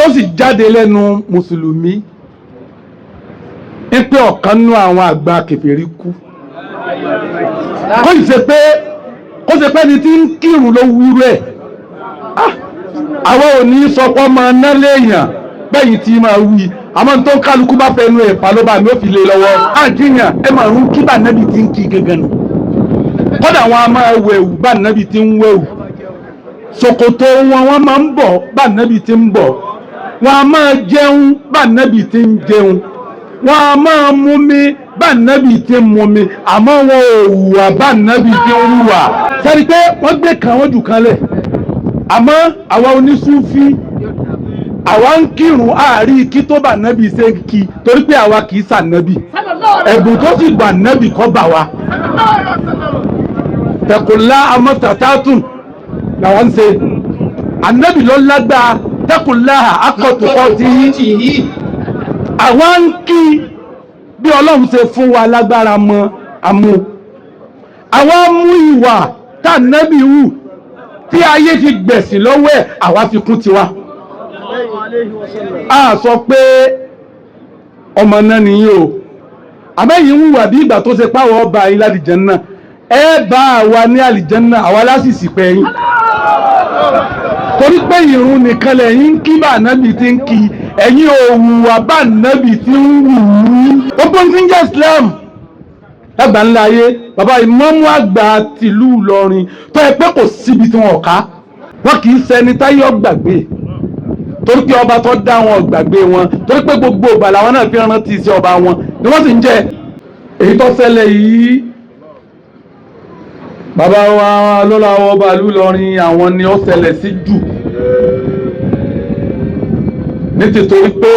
Ó sì jáde lẹ́nu mùsùlùmí ń pé ọ̀kan nínú àwọn àgbà kèfèrí kú, kó sì ṣe pé kó ṣe pé ẹni tí ń kírun ló wúrú ẹ̀. Àwọn ò ní sọ pé ọmọ náà léèyàn bẹ́yìn tí máa wí, àmọ́ tó ń kálukú bá fẹnu ẹ̀ fà ló bá mi ó fi lé lọ́wọ́. Àjíyàn ẹ máa ń kí bá nẹ́bi tí ń kí gangan nù. Kódà wọn a máa wẹ̀wù bá nẹ́bi tí ń wẹ̀wù, ṣòkòtò wọn wọn máa ń bọ̀ bá nẹ́bi tí ń bọ̀, wọn a máa jẹun bá nẹ́bi tí ń jẹun, wọn a máa mumi bá nẹ́bi tí ń mumi, àmọ́ wọn ò hùwà bá nẹ́bi tí ń hùwà. Sẹ́ni pé wọ́n gbé kan wọ́n jù kan lẹ̀, àmọ́ àwa onísúfí, àwa ń kírun àárí kí tó bá nẹ́bi ṣe ń kí, torí pé àwa kì í sànẹ́bì. Ẹ̀bùn tó sì gbà nẹ́bì kọ́ bà wá. Tẹkùnlá amọ́tàtàtùn làwọn ń ṣe. Ànẹ́bì ló lágbáa tẹkùnlá akọ̀tùkọ̀ tí àwa ń kí bí Ọlọ́run ṣe fún wa lágbára mọ́ àmú. Àwa mú ìwà tá nẹ́bì hù tí ayé fi gbẹ̀sìn lọ́wọ́ ẹ̀, àwa fi kún tiwa. A sọ pé ọmọ náà nìyí o, àbẹ́yìn ń hùwà bí ìgbà tó ṣe páwọ̀ ọba yín lálìjánnà. Ẹ bá àwa ní àlìjánnà, àwa lásìsì pẹ́ yín, torí pé ìrun nìkan lẹ́yìn ń kí bá ànábì tí ń kí, ẹ̀yin ò hùwà bá ànábì tí ń wù ú. Gbogbo ní jẹ́ Islam lágbà ńlá ayé, bàbá ìmámù àgbà tìlú Ìlọrin tó yẹ pé kò síbi tí wọn ká wọn kì í ṣẹni táyé ọgbàgbé, torí pé ọba tó dá wọn gbàgbé wọn, torí pé gbogbo ìgbà làwọn náà fi rántí sí ọba wọn ni wọ́n sì ń jẹ. Èyí tó ṣẹlẹ̀ yìí, bàbá wa lọ́la ọba ìlú Ìlọrin, àwọn ni ó ṣẹlẹ̀ sí jù, ní tìtorí pé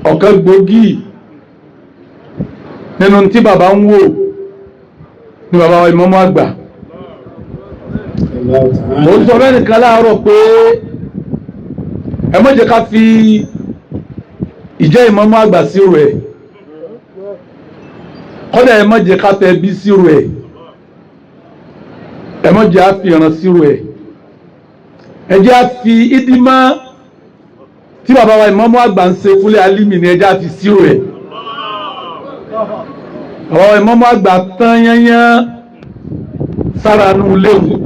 ọ̀kan gbòógì nínú tí bàbá ń wò ní bàbá wa ìmámù àgbà. Mo ń sọ bẹ́ẹ̀ nìkan láàárọ̀ pé ẹ má jẹ́ ká fi ìjẹ́ ìmámù àgbà sírò ẹ̀, kọ́dà ẹ má jẹ́ ká fẹ́ bí sírò ẹ̀, ẹ má jẹ́ á fi ìran sírò ẹ̀, ẹ jẹ́ á fi ìdímọ́ tí bàbá wa ìmámù àgbà ń ṣe fúnlẹ̀ alímì ni ẹ jẹ́ á fi sírò ẹ̀. Bàbá wa ìmámù àgbà tán yányán sára nù léwu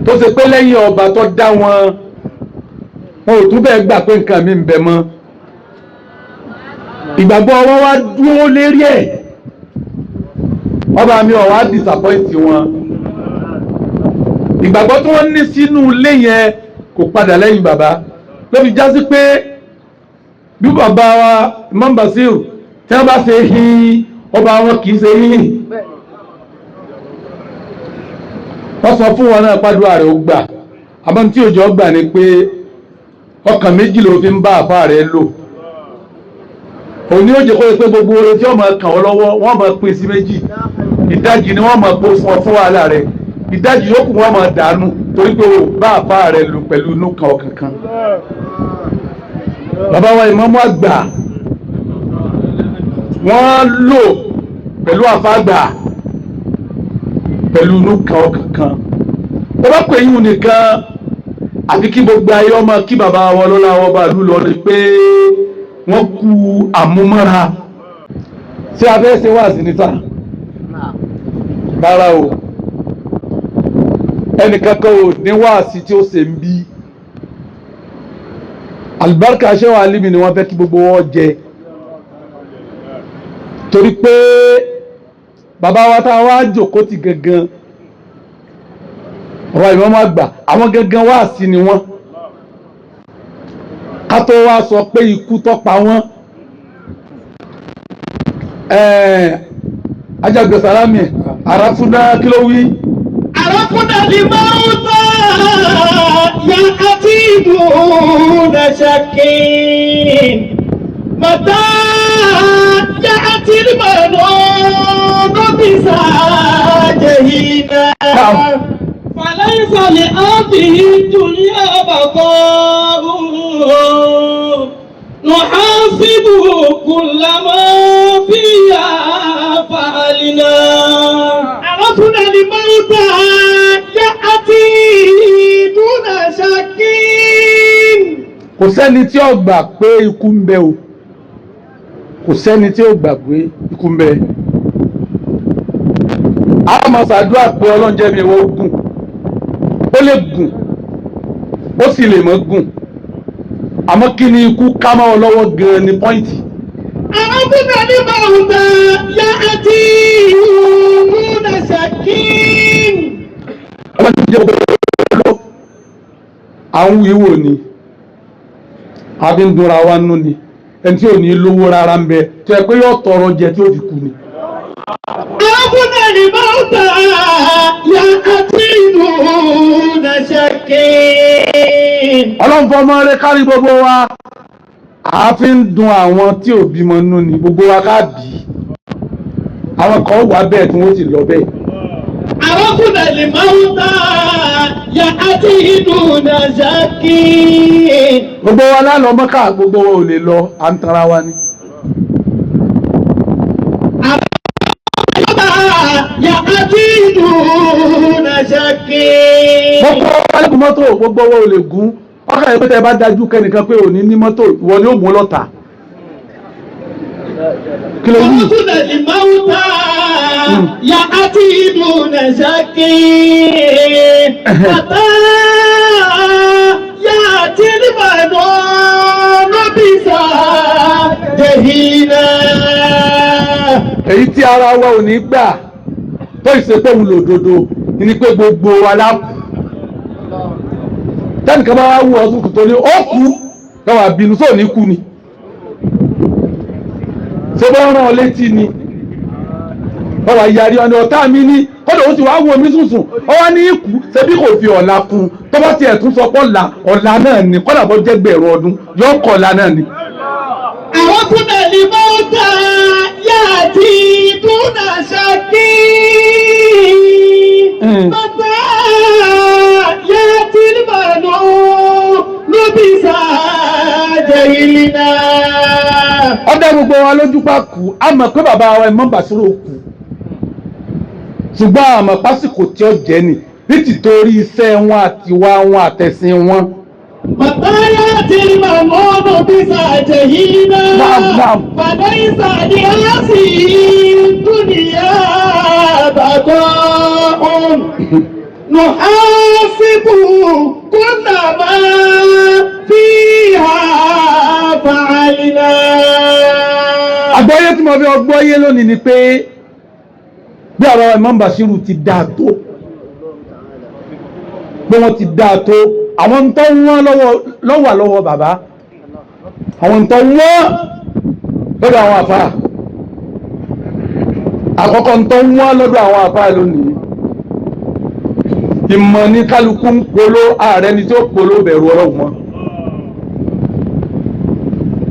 tó ṣe pé lẹ́yìn ọba tó dá wọn, wọn ò tún bẹ́ẹ̀ gbà pé nǹkan mi ń bẹ mọ́. Ìgbàgbọ́ wọn wá dúró lérí ẹ̀. Ọba mi ò wá disappoint wọn. Ìgbàgbọ́ tí wọ́n ní sínú ilé yẹn kò padà lẹ́yìn bàbá, ló fi já sí pé bí bàbá wa Imam Basir tí wọ́n bá ṣe hin, ọba wọn kì í ṣe hin. Wọ́n sọ fún wọn náà pàdúrà rẹ̀ ó gbà, àmọ́ tí òjò gbà ni pé ọkàn méjì ló fi ń bá àfa rẹ̀ lò. Òní ó jẹ́ kó yẹ pé gbogbo oore tí wọ́n máa kàn ọ́ lọ́wọ́, wọ́n máa pín sí méjì. Ìdajì ni wọ́n máa kó fún ọ fún wàhálà rẹ̀, ìdajì yòókù wọ́n máa dànù, torí pé o bá àfa rẹ̀ lò pẹ̀lú inú kan ọkàn kan. Bàbá wa ìmámù àgbà, wọ́n lò pẹ̀lú àfa àgbà pẹ̀lú inú kan ọkàn kan. Ó bá pè yín nìkan, àfi kí gbogbo ayé ọmọ kí bàbá wọn lọ́la wọn bá lù lọ rí pé wọ́n kú àmúmọ́ra. Ṣé a fẹ́ ṣe wá sí níta rárá o, ẹnìkankan ò ní wáàsí tí ó ṣe ń bí. Àlùbáríkà ṣẹ́wà alímì ni wọ́n fẹ́ kí gbogbo wọn jẹ, torí pé bàbá wa tá a wá jòkó ti gangan, bàbá ìmámù àgbà, àwọn gangan wáàsí ni wọ́n. Ká tó wá sọ pé ikú tó pa wọ́n, Ajágbé Salami àràfúnà, kí ló wí? عرفنا الموت يأتي دون شك، متى يأتي المنون بساجهنا؟ فليس لهذه الدنيا بقاء، نحاسب كل ما فيها فعلنا. عرفنا الموت يأتي دون Kò sẹ́ni tí ó gbà pé ikú ń bẹ o, kò sẹ́ni tí ó gbà pé ikú ń bẹ. A máa ṣàdúrà pé Ọlọ́run jẹ́ mi wọ́n gùn, ó lè gùn, ó sì lè mọ́ gùn, àmọ́ kí ni ikú ká mọ́ ọ lọ́wọ́ gan-an ní point. عرفنا الموتى يأتي دون شك. Ọlọ́run jẹ́ gbogbo àwọn wíwò ni a fi ń dunra wa nú ni. Ẹni tí ò ní lówó rárá ń bẹ tó yẹ pé yóò tọrọ jẹ tí ó fi kú ni. عرفنا الموتى يأتي دون شك. Ọlọ́run fọmọ rẹ kárí gbogbo wa, a fi ń dun àwọn tí ò bímọ nú ni. Gbogbo wa ká bí i, àwọn kan wà bẹ́ẹ̀ tí wọ́n sì lọ bẹ́ẹ̀. عرفنا الموتى يأتي دون شك. Gbogbo wa lálọ́ Mọ́kà, gbogbo wa ò lè lọ, à ń tara wa ni. يأتي دون شك. Gbogbo wa lè gun mọ́tò, gbogbo wa ò lè gun. Ọkàn yẹn pé tẹ́ ẹ bá dájú kẹ́nìkan pé òní ní mọ́tò, ìwọ ni ó mú lọ́ta. Kí ló wí? عرفنا الموتى يأتي دون شك، متى يأتي المنون بسجهينا. Èyí tí ara wa ò ní gbà tó ìṣe pé òun lòdodo ni pé gbogbo wa la kú. Tẹ́nìkan bá wá wú ọ sùkùn tó ní ó kú lọ́wọ́ àbínú sóò ní kú ni, ṣé bọ́ rán ọ létí ni lọ́wọ́ yarí ọ ní ọ̀tá mi ní kọ́dọ̀ ó sì wá wo mi sùnsùn, ọ wá ní ikú ṣebí kò fi ọ̀la kún. Tó bá tiẹ̀ tún sọ pé ọ̀la ọ̀la náà ni, kọ́dà bọ́ jẹ́ gbẹ̀rún ọdún yọ ọkọ̀ ọ̀la náà ni. عرفنا الموتى يأتي دون شك، متى يأتي المنون بسجهلنا. Ọdẹ gbogbo wa lójú pa kú, a mọ̀ pé bàbá wa Imam Basiru kú, ṣùgbọ́n a mọ̀ pásìkò tí ó jẹ́ ni ní tìtorí iṣẹ́ wọn àtiwá wọn àtẹ̀sìn wọn. متى يأتي المنون بسجهلنا. نعم، نعم. فليس لهذه الدنيا بقاء، نحاسب كل ما فيها فعلنا. Àgbọ́yé tí mo fi ọgbọ́yé lónìí ni pé bí àwọn Imam Basiru ti dáa tó, bí wọ́n ti dáa tó, àwọn ń tọ́ wọ́n lọ́wọ́ lọ́wọ́ bàbá, àwọn ń tọ́ wọ́n lọ́dọ̀ àwọn àfáà. Àkọ́kọ́ ń tọ́ wọ́n lọ́dọ̀ àwọn àfáà lónìí, ìmọ̀ ní kálukú ń polo, ààrẹ ni tí ó polo bẹ̀rù Ọlọ́run mọ́.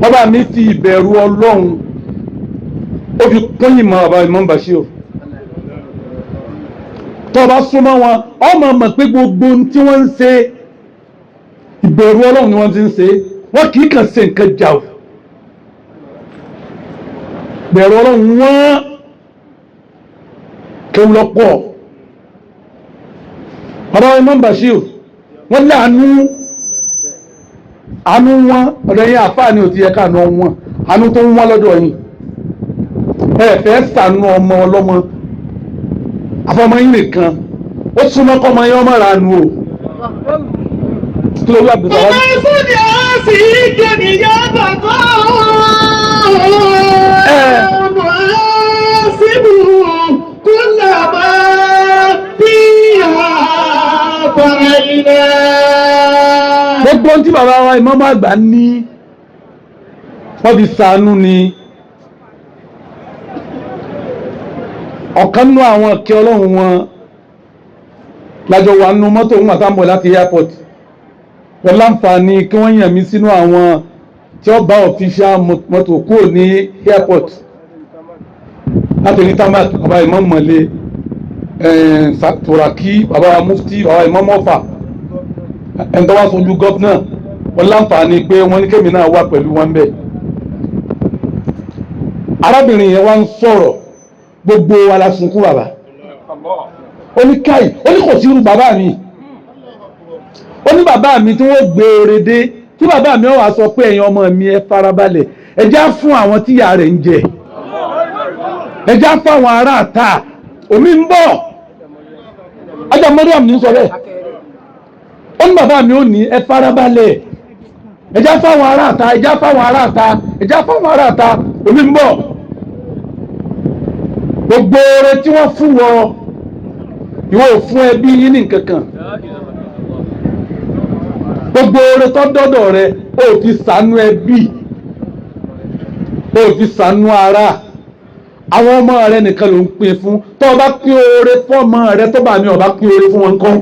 Bàbá mi fi ìbẹ̀rù Ọlọ́run, ó fi kún ìmọ̀ bàbá Imam Basiru. Tó bá súnmọ́ wọn, ọmọ mọ̀ pé gbogbo ohun tí wọ́n ń ṣe, ìbẹ̀rù Ọlọ́run ni wọ́n ti ń ṣe. Wọ́n kì í kàn ṣe nǹkan jà o. Bẹ̀rù Ọlọ́run wọ́n kéwú lọ́pọ̀. Bàbá Imam Basiru wọ́n láàánú, àánú wọn ọ̀dọ̀ yín àfáà ni ò ti yẹ káànú wọn, àánú tó ń wọ́n lọ́dọ̀ yín. Ẹ fẹ́ sànú ọmọ ọlọ́mọ àfọmọ yín nìkan, ó súnmọ́ kọ́mọ yín ọmọ rà nù o. Kí ló wí, Abdulsalam? فليس لهذه الدنيا بقاء، نحاسب كل ما فيها فعلنا. Gbogbo ohun tí bàbá wa ìmáàmù àgbà ní wọ́n fi sànú ni. Ọ̀kan nínú àwọn ìkẹ́ Ọlọ́run wọn lájọ wà nínú mọ́tò ń àtàǹbọ̀ láti airport, wọ́n láǹfààní kí wọ́n yàn mí sínú àwọn tí ó bá official mọ́tò kúrò ní airport láti ní tamak. Bàbá ìmáàmù mọ̀lẹ́ Turaki, bàbá mufti, bàbá ìmáàmù Ọ̀fà, ẹni tó wá sojú gọ́fúnà, wọ́n láǹfààní pé wọ́n ní kémi náà wà pẹ̀lú wọn bẹ́ẹ̀. Arábìnrin yẹn wá ń sọ̀rọ̀, gbogbo wa la sunkún. Bàbá ó ní káì, ó ní kò sí irú bàbá mi. Ó ní bàbá mi tí wọ́n gbé oore dé tí Tí bàbá mi wá sọ pé ẹ̀yin ọmọ mi, ẹ farabalẹ̀, ẹ já fún àwọn tíyà rẹ̀ ń jẹ, ẹ já fún àwọn ará àta, omi ń bọ̀. Ajá Mariam ní sọ bẹ́ẹ̀. Ó ní bàbá mi ò ní ẹ farabalẹ̀, ẹ já fáwọn ará àta, ẹ já fáwọn ará àta, ẹ já fáwọn ará àta, omi ń bọ̀. Gbogbo oore tí wọ́n fún wọ, ìwọ ò fún ẹbí yín ní nǹkan kan. Gbogbo oore tó dọ́dọ̀ rẹ, ó fi ṣàánú ẹbí, ó fi ṣàánú ara. Àwọn ọmọ rẹ nìkan ló ń pín fún. Tó o bá pín oore fọ́mọ rẹ, tó bá mi ò bá pín oore fún wọn kọ́.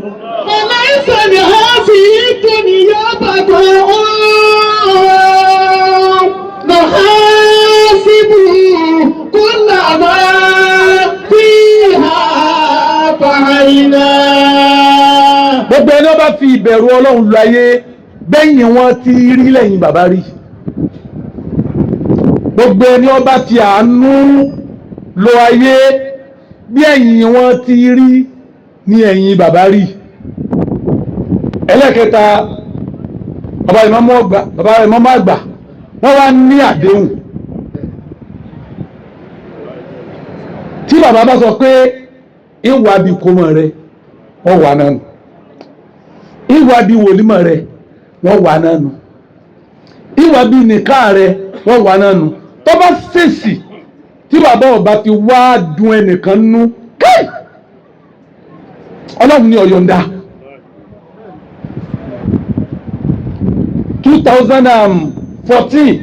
فليس لهذه الدنيا بقاء نحاسب كل ما فيها فعلنا. Gbogbo ẹni wọ́n bá fi ìbẹ̀rù Ọlọ́run lọ ayé, bẹ́yìn wọn ti rí lẹ́yìn bàbá rí. Gbogbo ẹni wọ́n bá fi àánú lọ ayé, bí ẹ̀yìn wọn ti rí ní ẹ̀yìn bàbá rí. Ẹlẹ́kẹta, bàbá ìmáàmù àgbà, bàbá ìmáàmù àgbà, wọ́n wá ní àdéhùn. Tí bàbá bá sọ pé ìwà bí kòmọ̀ rẹ, wọ́n wà náà nù. Ìwà bí wòlímọ̀ rẹ, wọ́n wà náà nù. Ìwà bí nìka rẹ, wọ́n wà náà nù. Tó bá ṣèṣì tí bàbá ọba fi wá dun ẹnìkan nú, kéè Ọlọ́run ní ọ̀yọ̀ǹda. 2014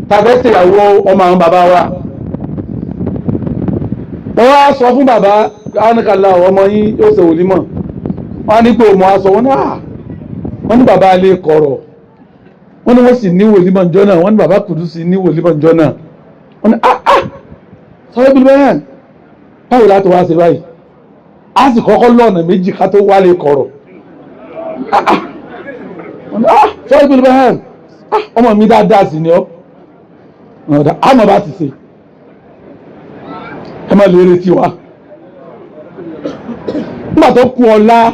tàbí ṣèyàwó ọmọ àwọn bàbá wa, wọ́n wá sọ fún bàbá ánìkàlà, ọmọ yín yóò ṣe wòlímọ̀. Wọ́n á ní pé òmò aṣọ wọn náà. Wọ́n ní bàbá alẹ́ kọ̀rọ̀, wọ́n ní wọ́n sì ní wòlímọ̀ njọ́ náà. Wọ́n ní bàbá Kùdùsì ní wòlímọ̀ njọ́ náà. Wọ́n ní ah ah, sọ́yẹ́ bí bẹ́ẹ̀ báwo láti wá ṣe báyìí? A sì kọ́kọ́ lọ́ọ̀nà méjì ká tó wálé kọ̀rọ̀. Ah ah, wọ́n ní ah, sọ́yẹ́ bí bẹ́ẹ̀, ah, ọmọ mi dáadáa sì ni ọ́. Àmọ́ bá ti ṣe, ẹ má lè retí wa. Nígbà tó kú ọ̀la,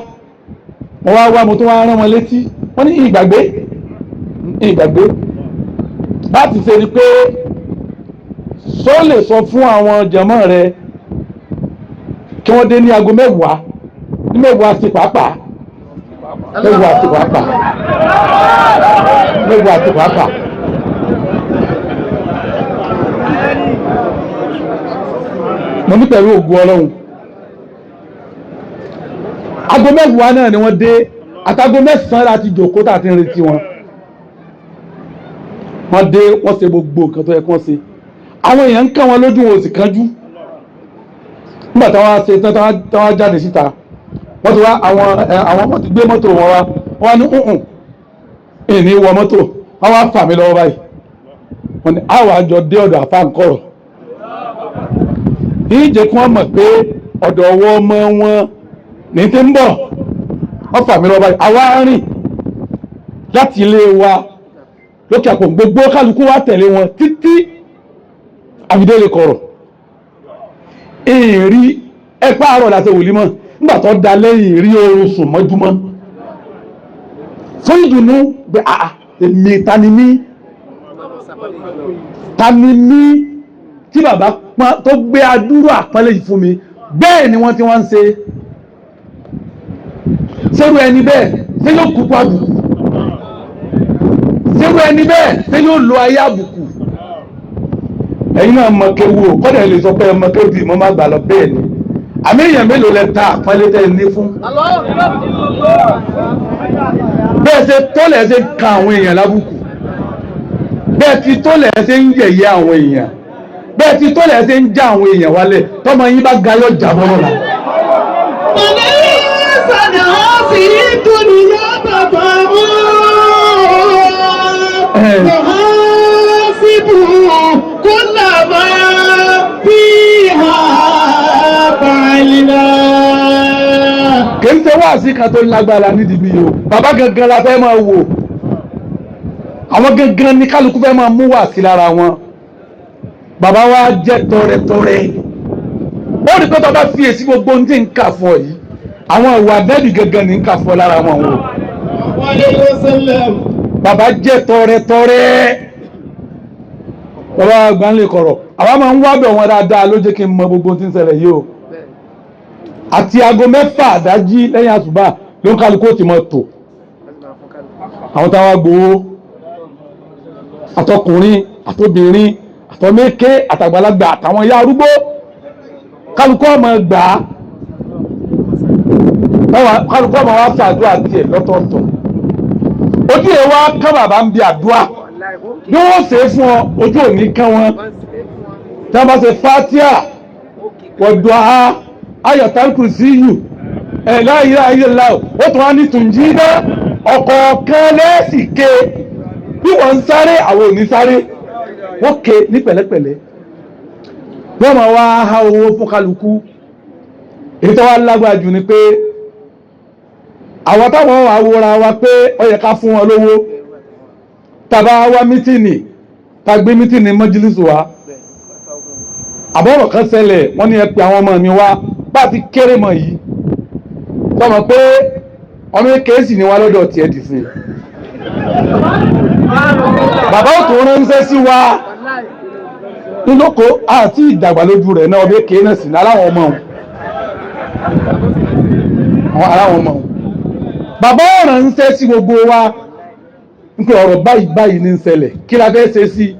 mo wá wá, mo tó wá rán wọn létí. Wọ́n ní ìgbàgbé, ìgbàgbé láti ṣe ni pé sọ lè sọ fún àwọn jàmọ́ rẹ kí wọ́n dé ní aago 10, ní 10 sí pàápàá, 10 sí pàápàá, 10 sí pàápàá. Mo ní pẹ̀lú ògùn Ọlọ́run, aago 10 náà ni wọ́n dé. Àtàgò 9 láti jòkó tá a ti ń retí wọn. Wọ́n dé, wọ́n ṣe gbogbo nǹkan tó yẹ kí wọ́n ṣe. Àwọn èèyàn ń kàn wọ́n lójú, wọn ò sì kánjú. Nígbà táwọn ṣe tán, táwọn jáde síta, wọ́n ti wá àwọn àwọn wọ́n ti gbé mọ́tò wọn wá. Wọ́n wá ní hùhùn ìní wọ mọ́tò. Wọ́n wá fà mí lọ́wọ́ báyìí. Wọ́n ní àwọn àjọ dé ọ̀dọ̀ àfa nkọ̀rọ̀ yìí, jẹ́ kí wọ́n mọ̀ pé ọ̀dọ̀ ọwọ́ ọmọ wọn ní ti ń bọ̀. Wọ́n fà mí lọ́wọ́ báyìí, àwa rìn láti ilé wa lókè àpò, gbogbo kálukú wa tẹ̀lé wọn títí àfidé lè kọ̀rọ̀. Ìrí ẹ̀pá àárọ̀ láti wòlímọ̀. Nígbà tó da lẹ́yìn, rí oorun sùn mọ́júmọ́ fún ìdùnnú pé àà, èmi ta ni mí, ta ni mí tí bàbá tó gbé adúrú àpọ́nlé yìí fún mi? Bẹ́ẹ̀ ni wọ́n ti wọ́n ń ṣe sẹ́rù ẹni bẹ́ẹ̀. Ṣé yóò kúkú àbùkù? Sẹ́rù ẹni bẹ́ẹ̀, ṣé yóò lo ayé àbùkù? Ẹ̀yin náà mọ kéwu o, kọ́dà lè sọ pé ẹ mọ kéwu bí mo má gbà lọ. Bẹ́ẹ̀ ni, àmì èèyàn mélòó lẹ ta àpọ́nlé tẹ́ ẹ ní fún? Bẹ́ẹ̀ ṣe tó lẹ̀ ṣe ka àwọn èèyàn lábùkù, bẹ́ẹ̀ ti tó lẹ̀ ṣe ń yẹ̀yẹ́ àwọn èèyàn, bẹ́ẹ̀ ti tó lẹ̀ ṣe ń já àwọn èèyàn wálẹ̀. Tọ́mọ yín bá ga, yọ jábọ́ lọ́la. فليس لهذه الدنيا بقاء نحاسب كل ما فيها فعلنا. Kì í ṣe wáàsí kan tó lágbára nídìí bí o. Bàbá gangan la fẹ́ máa wò. Àwọn gangan ní kálukú fẹ́ máa mú wáàsí lára wọn. Bàbá wa jẹ́ tọrẹtọrẹ. Ó rí pé tó bá fi èsì gbogbo ohun tí ń kà fún ọ yìí, àwọn ìwà bẹ́ẹ̀lì gangan ní ń kà fún ọ lára wọn o. عليه وسلم. Bàbá jẹ́ tọrẹtọrẹ. Bàbá àgbà ń lè kọ̀rọ̀. Àwa máa ń wábẹ̀ wọn dáadáa ló jẹ́ kí n mọ gbogbo ohun tí ń ṣẹlẹ̀ yìí o. Àti aago 6 àdájí lẹ́yìn àsùbá ló ń kálukú ó ti mọ tò. Àwọn táwa gbowó, àtọkùnrin, àtobìnrin, àtọméké, àtàgbàlagbà, àtàwọn ìyá arúgbó, kálukú ọmọ gbà á. Kálukú ọmọ wa ṣàdúrà tiẹ̀ lọ́tọ̀ọ̀tọ̀. Ojú ẹ̀ wá kán bàbá ń bi àdúrà. Bí wọ́n ṣe é fún ọ, ojú ò ní kán wọn. Tí wọ́n bá ṣe fatia, wọ̀dùn á, ayọ̀tàkùn sí yù, ẹ̀ láyé ayé láò, ó tún wá ní tùǹjì náà, ọ̀kọ̀ọ̀kan lẹ́sì ké. Bí wọ́n ń sáré, àwọn ò ní sáré. Wọ́n ké ní pẹ̀lẹ́pẹ̀lẹ́. Wọ́n máa wá há owó fún kálukú. Èyí tó wá lágbára jù ni pé àwọn táwọn wà wòra wa pé ó yẹ ká fún wọn lówó. Tàbá wá mítìnì, tá gbé mítìnì mọ́jílísù wa. Àbọ̀rọ̀ kan ṣẹlẹ̀, wọ́n ní ẹ pé àwọn ọmọ mi wá, bá ti kéré mọ̀ yìí. Sọmọ pé ọmọ èké sì ni wá lọ́dọ̀ tiẹ̀ dì sí. Bàbá ò tó ránṣẹ́ sí wa. Nílòkó àti ìdàgbà lójú rẹ̀ náà, ọmọ èké náà sì ní aláwọ̀ ọmọ òun. Àwọn aláwọ̀ ọmọ òun. Bàbá ò ránṣẹ́ sí gbogbo wa. Nípa ọ̀rọ̀ báyìí báyìí ní ń ṣẹlẹ̀. Kí la fẹ́ ṣe sí?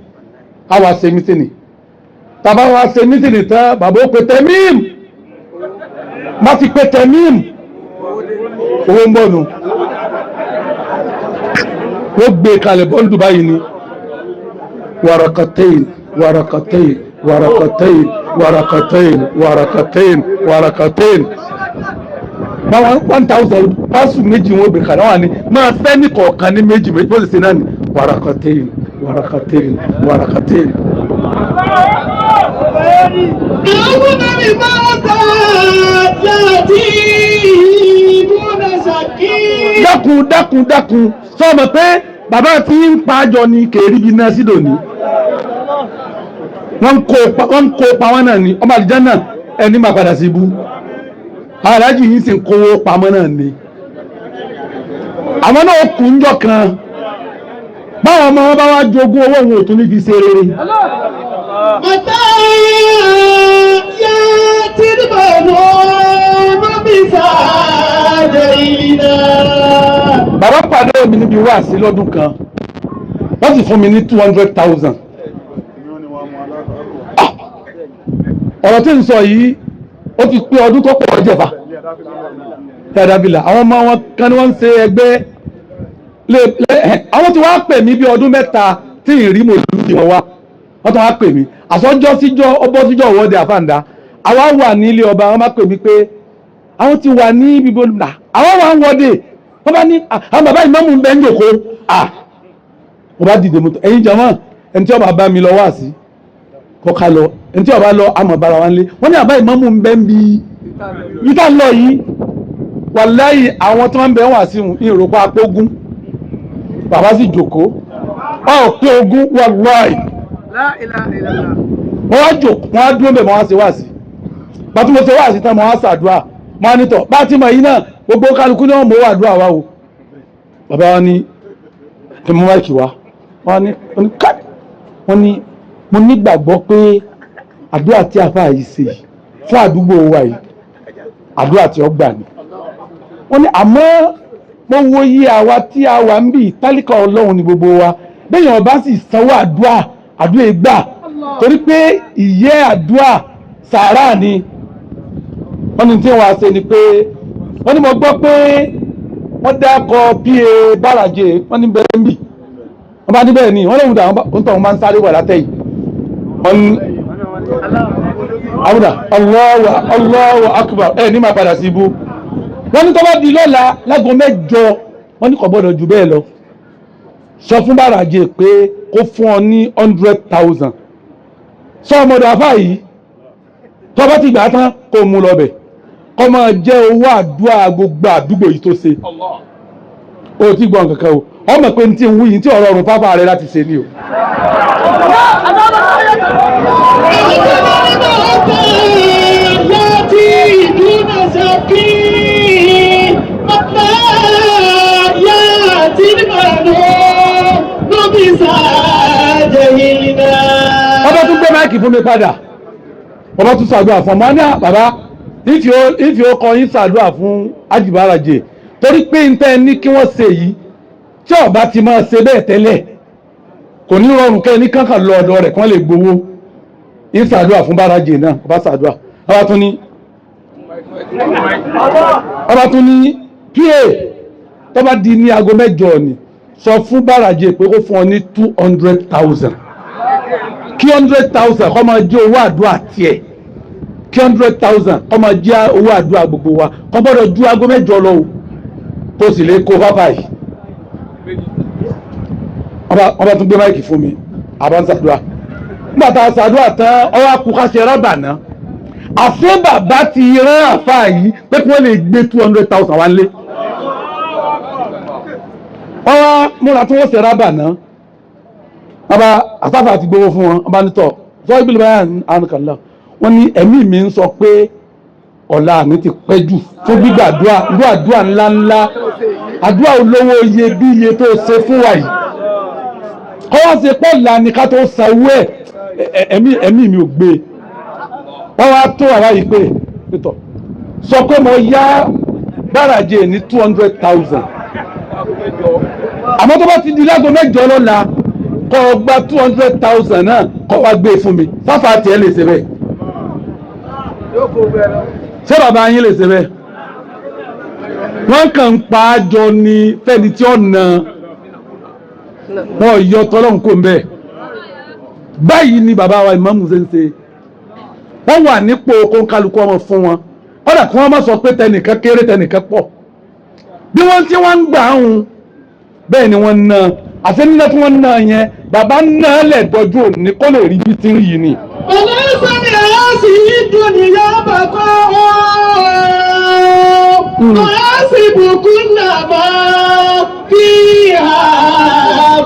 A wá ṣe mítìnì. Tàbá wa ṣe mítìnì tán, bàbá ó pe Tẹ̀mím. Má ti pe Tẹ̀mím. Owó ń bọ̀ nù. Wọ́n gbé kalẹ̀ bọ́ńdù báyìí ni. Warakatain, warakatain, warakatain, warakatain, warakatain, warakatain. Báwọn 1000 pásù méjì wọn gbé kalẹ̀ wọ́n wà ní máa fẹ́ ní kọ̀ọ̀kan ní méjì méjì bó ṣe ṣe náà ni warakatain, warakatain, warakatain. أعوذ بما يأتي دون شك. Dákun dákun dákun, sọ ma pé bàbá tí ń pàjọ ni kèérí bí náà sí lónìí. Wọ́n ń kó pa wọ́n náà ni ọmọ àlìjá náà ẹni máa padà sí ibú. Aláàjì yìí sì ń kówó pamọ́ náà ni. Àwọn náà kù ń jọ kan. Báwọn ọmọ wọn bá wá jogún owó òun ò tún ní fi ṣe rere. متى يأتي البنون بسعادتنا. Bàbá pàdé mi níbi wáàsí lọ́dún kan. Wọ́n sì fún mi ní 200,000. Ọ̀rọ̀ tí ń sọ yìí, ó ti pé ọdún tó pọ̀ jẹ̀fà. Tàdàbìlà, àwọn ọmọ wọn kan ni wọ́n ń ṣe ẹgbẹ́. Àwọn tí wọ́n á pè mí bí ọdún 3 tí ì rí mòlúù wọn wá. Wọ́n tún wá pè mí. Àsọjọ́ síjọ́, ọbọ̀ síjọ́ ìwọ́de àfàǹdá. Àwa wà ní ilé ọba, wọ́n bá pè mí pé àwọn ti wà ní ibi bó-, àwọn wà ń wọ́de. Wọ́n bá ní, àwọn bàbá ìmáàmù ń bẹ ń jòkó. Mo bá dìde mọ́tò. Ẹ̀yin jàmá, ẹni tí ó bá bá mi lọ wá sí, kọ́ ká lọ. Ẹni tí ó bá lọ, àmọ̀ bára wa ń lé. Wọ́n ní àbá ìmáàmù ń bẹ ń bi yìí tá ń lọ yìí. Wàláhì àwọn tí wọ́n ń bẹ wá sí ìròpọ̀ apógún. Bàbá sì jòkó. Ọ̀ pé ogún wàláhì. Wọ́n wá jòkó, wọ́n á dúró bẹ̀, wọ́n á ṣe wá sí. Bá tí mo ṣe wá sí tán, mo wá ṣàdúrà. Mo á nítọ̀, bá tí mo yìí náà, gbogbo kálukú ní wọ́n mọ̀ wá àdúrà wa o. Bàbá wa ní kí mo máìkì wá. Wọ́n ní, wọ́n ní ká, wọ́n ní mo nígbàgbọ́ pé àdúrà tí àfáà yìí ṣe yìí fún àdúgbò wa yìí, àdúrà tí ó gbà ni. Wọ́n ní àmọ́ mo wo iye àwa tí a wà ń bì, tálíkà Ọlọ́run ni gbogbo wa. Bẹ́ẹ̀ni ọba sì sanwó àdúrà, àdúrà ìgbà, torí pé ìyẹ́ àdúrà sàárà ni. Wọ́n ní tí wọ́n á ṣe ni pé wọ́n ní mo gbọ́ pé wọ́n dákọ̀ pa Báràjé, wọ́n ní bẹ́ẹ̀ ń bì. Wọ́n bá ní bẹ́ẹ̀ ni, wọ́n lóhùn dà, wọ́n tọ̀ wọ́n máa ń sáré wà látẹ̀yìn. Wọ́n ní àwùdà, Allahu, Allahu Akbar, ẹ̀ ní máa padà sí ibú. Wọ́n ní tó bá di lọ́la láago 8, wọ́n ní kò gbọ́dọ̀ jù bẹ́ẹ̀ lọ. Sọ fún Báràjé pé kó fún ọ ní 100,000. Sọ ọmọdé afá yìí, tó bá ti gbà tán kó mú lọ bẹ̀. Kó máa jẹ́ owó àdúrà gbogbo àdúgbò yìí tó ṣe. O ti gbọ́ nǹkan kan o. Ọmọ pé ní tí ń wí yìí tí ọ̀rọ̀ ọ̀run fáfá rẹ láti ṣe ni o. يأتي دون شك. متى يأتي المنون máìkì fún mi padà. Bàbá tún ṣàdúrà fún ọmọ ní bàbá ìfì ó kọ yín ṣàdúrà fún Ajibaraje torí pé n tẹ́ ní kí wọ́n ṣe yìí tí ọba ti máa ṣe bẹ́ẹ̀ tẹ́lẹ̀ kò ní rọrùn kẹ́ ní kankan lọ ọ̀dọ̀ rẹ̀ kán lè gbowó. Ń ṣàdúrà fún Baraje náà, ọba ṣàdúrà. Ọba tún ní ọba tún ní pa tó bá di ní aago 8 ni sọ fún Baraje pé kó fún ọ ní 200,000, kí 100,000 kó máa jẹ́ owó àdúrà tiẹ̀, kí 100,000 kó máa jẹ́ owó àdúrà gbogbo wa, kó gbọ́dọ̀ ju aago 8 lọ o, kó sì lè kó bàbá yìí. Ọba tún gbé máìkì fún mi, àbá ń ṣàdúrà. Nígbà tá a ṣàdúrà tán, ọwọ́ akú ká ṣe rábà náà. Àṣé bàbá ti rán àfáà yìí pé kí wọ́n lè gbé 200,000 wá lé. Ọwọ́ múra tí wọ́n ṣe rábà náà, ọba àsáfà ti gbowó fún wọn. Ọba nítọ̀ sọ ibi lè ànúkànlá wọ́n ní ẹ̀mí mi ń sọ pé ọ̀la mi ti pẹ́ jù fún gbígbàdúrà, irú àdúrà ńláńlá, àdúrà olówó iyebíye tó ṣe fún wa yìí, kọ́ wá ṣe pọ̀ là ní ká tó sanwó ẹ̀, ẹ̀mí mi ò gbé. Wọ́n wá tó àwa yìí pé nítọ̀ sọ pé mo yá Baraje ní 200,000, àmọ́ tó bá ti di láago 8 lọ́la kọ́ ọ gba 200,000 náà kọ́ wá gbé fún mi. Fáfá tiẹ̀ lè ṣe bẹ́ẹ̀? Ṣé bàbá yín lè ṣe bẹ́ẹ̀? Wọ́n kàn ń pa á jọ ní fẹ́ni tí ó na wọ́n yọ tọ́lọ́hún kò ń bẹ́ẹ̀. Báyìí ni bàbá wa ìmáàmù ṣe ń ṣe. Wọ́n wà nípò kónkálukú ọmọ fún wọn, kódà kí wọ́n má sọ pé tẹnìkan kéré tẹnìkan pọ̀. Bí wọ́n tí wọ́n ń gbà ń bẹ́ẹ̀ ni wọ́n ń ná. Àti níná tí wọ́n ń ná yẹn, bàbá ń ná lẹ̀ dọ́jú òní kó lè rí bí ti ń yìí ni. وليس لهذه الدنيا بقاء ويحسب كل ما فيها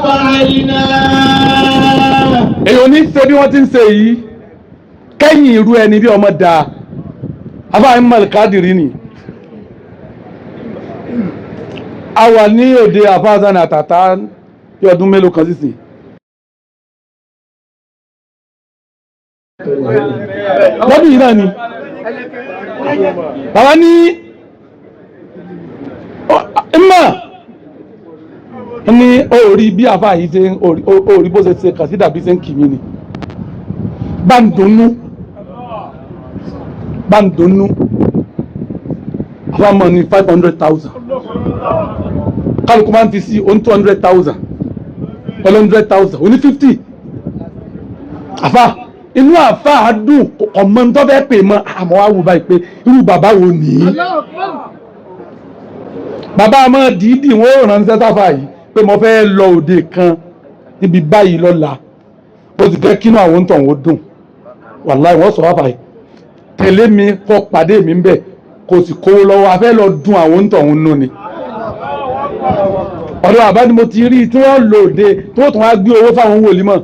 فعلنا. Èyí ò ní ṣe bí wọ́n ti ń ṣe yìí kẹ́yìn irú ẹni bí ọmọ dáa. Afáàní Mọ̀lẹ́kádìrí ni a wà ní òde àfáàsán àtàtà bí ọdún mélòó kan sísìn. Lọ́dún yìí náà ni bàbá ní mọ̀ ní orí bí àfáà yìí ṣe orí bó ṣe ṣe kàsídà bí ṣe ń kì mí ni bá ń dunnú bá ń dunnú. Àfáà mọ̀ ní 500,000, kálukú máa ń fi sí ohun 200,000, 100,000, oní 50. Àfáà inú àfáà dùn, ọmọ tó fẹ́ pè mọ́ àmọ́ wá wù báyìí pé irú bàbá wo nìyí. Bàbá máa dìídì wọn ò ránṣẹ́ sáfà yìí pé mo fẹ́ lọ òde kan níbi báyìí lọ́la, ó sì fẹ́ kínú àwọn tó ń dùn. Wàláì wọ́n sọ wá fàyè tẹ̀lé mi kọ́ pàdé mi ń bẹ̀ kò sì kówó lọ́wọ́, a fẹ́ lọ dùn àwọn tó ń nù ni. Ọ̀dọ̀ bàbá ni mo ti rí tí wọ́n lò òde tí wọ́n tún wá gbé owó fáwọn wòlímọ̀.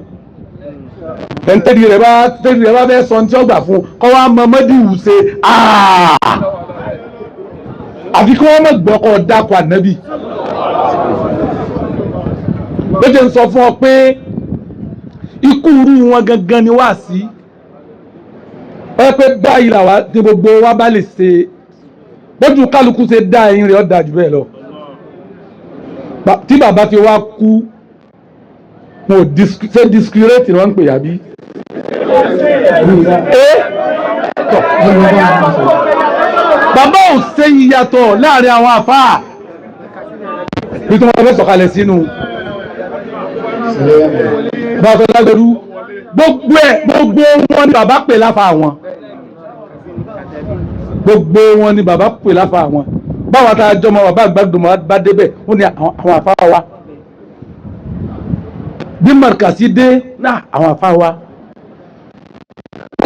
Tẹ̀ntẹ́rì rẹ̀ bá tẹ́rì rẹ̀ bá fẹ́ sọ ní tí ó gbà fún kọ́ wá mọ mọ́dìwù ṣe àfi kí wọ́n mọ̀ gbọ́ kọ́ dákọ̀ ànábì. Ló jẹ́ ń sọ fún ọ pé ikú irú wọn gangan ni wá sí ẹ pé báyìí làwa ní gbogbo wa bá lè ṣe bójú kálukú ṣe dá ẹyin rẹ̀ ọ́ da jù bẹ́ẹ̀ lọ. Tí bàbá fi wá kú wọn ò ṣe discreet ni wọ́n ń pè yàbí. Bàbá ò ṣe ìyàtọ̀ láàrin àwọn àfáà bí tí wọ́n fẹ́ sọ̀kalẹ̀ sínú bàbá lágbẹ̀rú gbogbo ẹ̀ gbogbo wọn ni bàbá pè láfa wọn, gbogbo wọn ni bàbá pè láfa wọn. Báwa tá a jọmọ bàbá àgbàdo bá débẹ̀ ó ní àwọn àfáà wa bí Markasi dé náà àwọn àfáà wa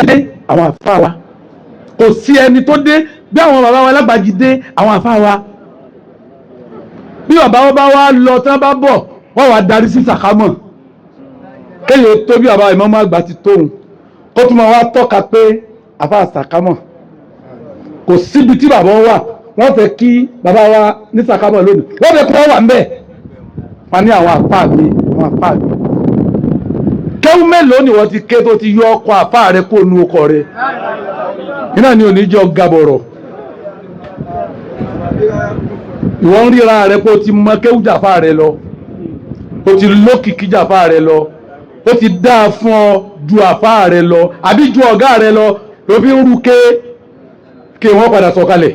dé àwọn àfáà wa kò sí ẹni tó dé bí àwọn bàbá wa lágbàjì dé àwọn àfáà wa bí bàbá wọn bá wá lọ tí wọn bá bọ̀ wọ́n wá darí sí sàkámọ̀ kéèyàn tó bí bàbá ìmáàmù àgbà ti tóun kó tún máa wá tọ́ka pé àfáà sàkámọ̀ kò síbi tí bàbá wà. Wọ́n fẹ́ kí bàbá wa ní sàkámọ̀ lónìí, wọ́n fẹ́ kí wọ́n wà ńbẹ̀ wọ́n ní àwọn àfáà mi àwọn àfáà mi. Kéwú mélòó ni wọ́n ti ké tó ti yọ ọkọ̀ àfáà rẹ kó nu ọkọ̀ rẹ? Iná ni òní jọ gabọ̀rọ̀. Ìwọ ń ríra rẹ pé o ti mọ kéwú jàfáà rẹ lọ, o ti lókìkí jàfáà rẹ lọ, ó ti dáa fún ọ ju àfáà rẹ lọ àbí ju ọ̀gá rẹ lọ, ló fi ń ru ké ké wọ́n padà sọ̀kalẹ̀.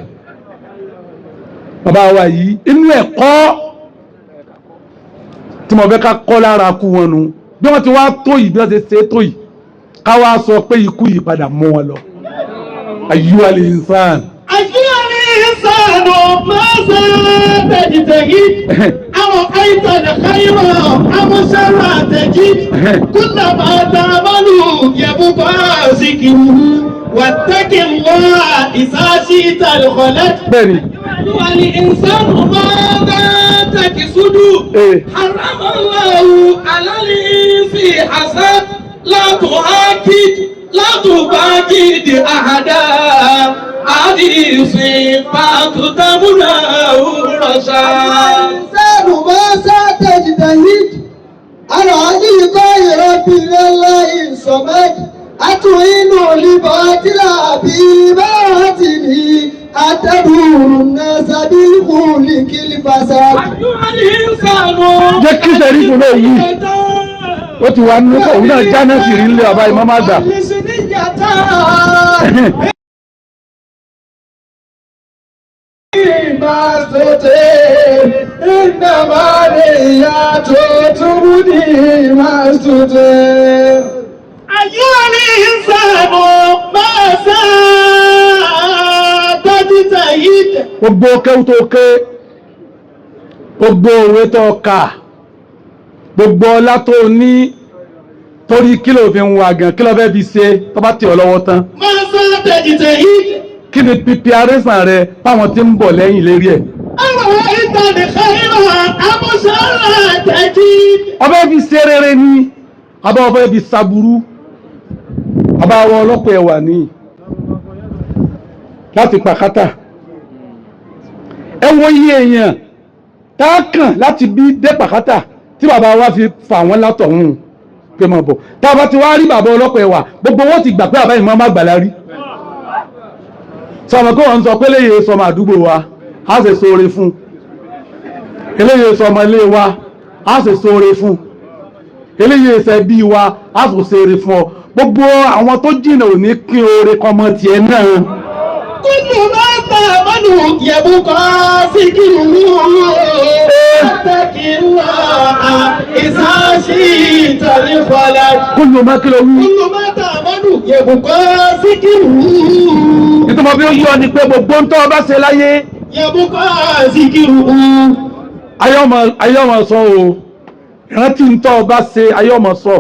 Bàbá wa yìí, inú ẹ̀kọ́ tí mo fẹ́ ká kọ́ lára kú wọn nu, bí wọ́n ti wá tó yìí, bí wọ́n ti ṣe tó yìí, ká wá sọ pé ikú yìí padà mú wọn lọ. Ayyuhal insan. أيها الإنسان ماذا تجتهد أرأيت الخير أم الشر تجد كل ما تعمل يبقى ذكره واتق الله إذا شئت الخلد. Bẹ́ẹ̀ni. أيها الإنسان ماذا تقصد؟ حرم الله على الإنس حسد، لا تؤكد لا تباكد أحدا، هذه صفات تمنع الرشاد. الإنسان ماذا تجتهد على لقاء ربنا الله الصمد، أتعين لباطل بباطل، أتدور الناس بالخلق الفساد. أيها الإنسان. Jẹ́ kí sẹ́rífù náà yìí ó ti wà nínú òun náà jáná sí rí nílé bàbá ìmọ̀ máa gbà. أيها الإنسان ماذا تجتهد؟ Gbogbo kéwú tó ké, gbogbo òwe tó kà, gbogbo ọlá tó ní, torí kí ló fi ń wà gan, kí ló fẹ́ fi ṣe tó bá tẹ̀ ọ́ lọ́wọ́ tán? ماذا تجتهد؟ Kí ni preparation rẹ fáwọn tí ń bọ̀ lẹ́yìn lérí ẹ̀? أرأيت الخير أم الشر تجد؟ Ọbẹ̀ fi ṣe rere ni àbá ọbẹ̀ fi ṣàbùrú? Àbá àwọn ọlọ́pàá ẹ̀wà ní láti pàkátà, ẹ wo iye èèyàn tá a kàn láti bí dé pàkátà tí bàbá wa fi fà wọ́n látọ̀hún pé mọ̀ bọ̀. Tá a bá ti wá rí bàbá ọlọ́pàá ẹ̀wà, gbogbo wọn ti gbà pé àbá ìmọ̀ má gbàlá rí. Sọmọ kó wọn sọ pé eléyìí sọmọ àdúgbò wa, á sì sóore fún eléyìí, sọmọ ilé wa, á sì sóore fún eléyìí, ẹsẹ̀ bí wa, á sì sóore fún ọ. Gbogbo àwọn tó jìnnà ò ní pín oore kọmọ tiẹ̀ náà. كل ما تعمل يبقى ذكره، واتق الله إذا شئت الخلد. Kó ló má kí ló wí. كل ما تعمل يبقى ذكره. Nítorí bí ó yọ ni pé gbogbo ń tọ́ ọ bá ṣe láyé يبقى ذكره. Ayé ọmọ sọ o, ìrántí ń tọ́ ọ bá ṣe, ayé ọmọ sọ.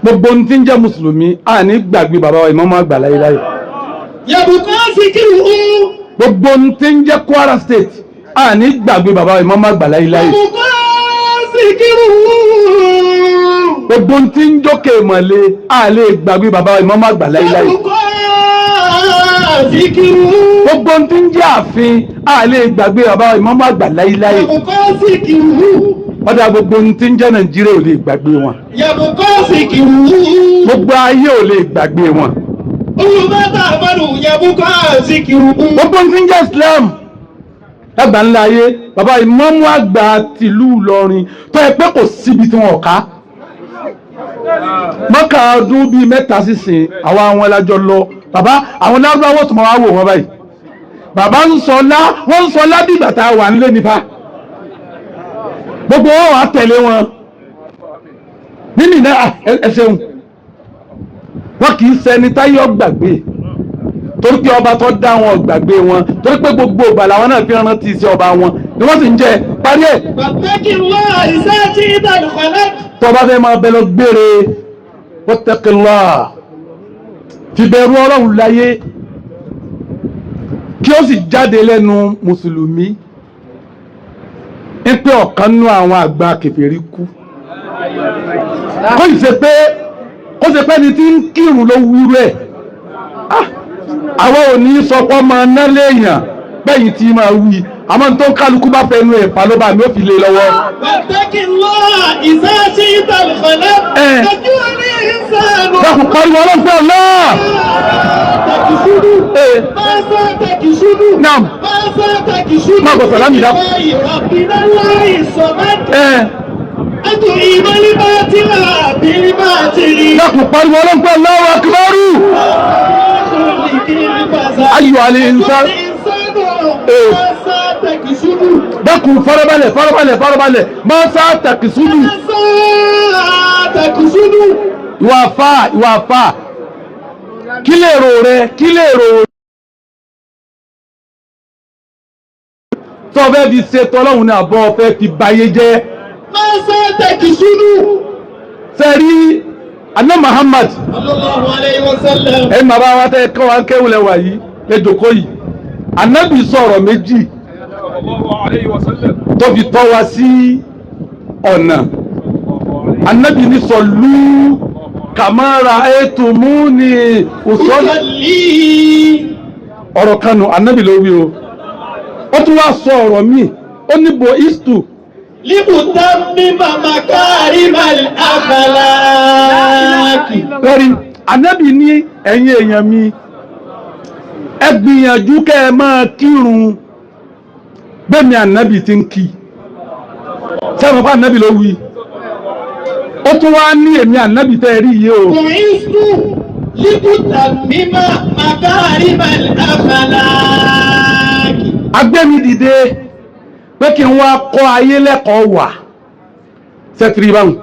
Gbogbo ń tí ń jẹ́ mùsùlùmí, a ní gbàgbé bàbá wa Ìmáàmù àgbà láyéláyé. يبقى ذكره. Gbogbo ń tí ń jẹ́ Kwara State, a ní gbàgbé bàbá wa Ìmáàmù àgbà láyéláyé. يبقى ذكره. Gbogbo ń tí ń jókè mọ̀lẹ́, a lè gbàgbé bàbá wa Ìmáàmù àgbà láyéláyé. يبقى ذكره. Gbogbo ń tí ń jẹ́ ààfin, a lè gbàgbé bàbá wa Ìmáàmù àgbà láyéláyé. يبقى ذكره. Ọ̀dà, gbogbo ń tí ń jẹ́ Nàìjíríà ò lè gbàgbé wọn. يبقى ذكره. Gbogbo ayé ò lè gbàgbé wọn. كل ما تعمل يبقى ذكره. Gbogbo ń tí ń jẹ́ Islam lágbà ńlá ayé, bàbá Ìmáàmù àgbà tìlú Ìlọrin tó yẹ pé kò síbi tí wọn ká mọ́kà ọdún bíi 3 sísìn, àwa àwọn ẹlájọ lọ. Bàbá, àwọn lárúbáwọ̀ tó máa wá wò wọ́n báyìí, bàbá ń sọ lá, wọ́n ń sọ lá bí ìgbà tá a wà nílé nípa gbogbo wọn wà á tẹ̀lé wọn nínú ìná. Ẹ ṣeun, wọn kì í ṣẹni táyọ̀ gbàgbé, torí pé ọba tó dá wọn gbàgbé wọn, torí pé gbogbo ìgbà làwọn náà fi rántí iṣẹ́ ọba wọn ni wọ́n sì ń jẹ parí ẹ̀. واتق الله إذا جئت الخلد. Tó bá fẹ́ máa bẹ lọ gbére, wattaqillah, fi bẹ̀rù Ọlọ́run láyé, kí ó sì jáde lẹ́nu mùsùlùmí ń pé ọ̀kan nú àwọn àgbà kèfèrí kú, kó sì ṣe pé kó ṣe pé ẹni tí ń kírun ló wúrú ẹ̀. Àwọn ò ní sọ pé ọmọ náà léèyàn bẹ́yìn tí máa wí. Àmọ́ tó ń kálukú bá fẹnu ẹ̀ fà ló bá mi ó fi lé lọ́wọ́. واتق الله إذا شئت الخلق Eh. تجوع الإنسان Dákun pariwo ọlọ́run pé Allah. تكسد Eh. ماذا تكسد Naam. ماذا تكسد Má bọ̀ sàlámì dákun. ربنا الله الصمد Ẹ أتعيب الباطل بالباطل dákun pariwo ọlọ́run pé Allahu akbaru. Ayọ̀ alẹ́ insan. Eh. ماذا تكسد Dákun farabalẹ̀ farabalẹ̀ farabalẹ̀ máa sá tàkìsúdù. ماذا تكسد Ìwà àfà ìwà àfà. Kí lè rò rẹ kí lè rò rẹ. Tó fẹ́ fi ṣe tọ́lọ́hún ní àbọ̀ fẹ́ fi bayé jẹ́. ماذا تكسد Sẹ́rí Aná Muhammad صلى الله عليه وسلم ẹ̀yin bàbá wa tẹ́ kọ́ wa ń kéwìlẹ̀ wà yìí lẹ́jọ́kọ́ yìí. Ànábì sọ̀rọ̀ méjì tó fi tọ́ wa sí ọ̀nà. Ànábì ní sọ̀lú kàmára ètò mú ní òsọ́lù. أصلي Ọ̀rọ̀ kanu Ànábì ló wí o. Ó tún wá sọ ọ̀rọ̀ míì ó ní bo istu لأتمم مكارم الأخلاق lórí Ànábì ní ẹ̀yin èèyàn mi ẹ gbìyànjú kẹ́ ẹ máa kírun bẹ́ẹ̀ ni Ànábì ti ń kí sẹ́wọ̀n fún Ànábì ló wí ó tún wá ní èmi Ànábì tẹ́ ẹ rí yìí o بعثت لأتمم مكارم الأخلاق agbẹ́mi dìde pé kí n wá kọ́ ayé lẹ́kọ̀ọ́ wà sẹ́tìrì báwọn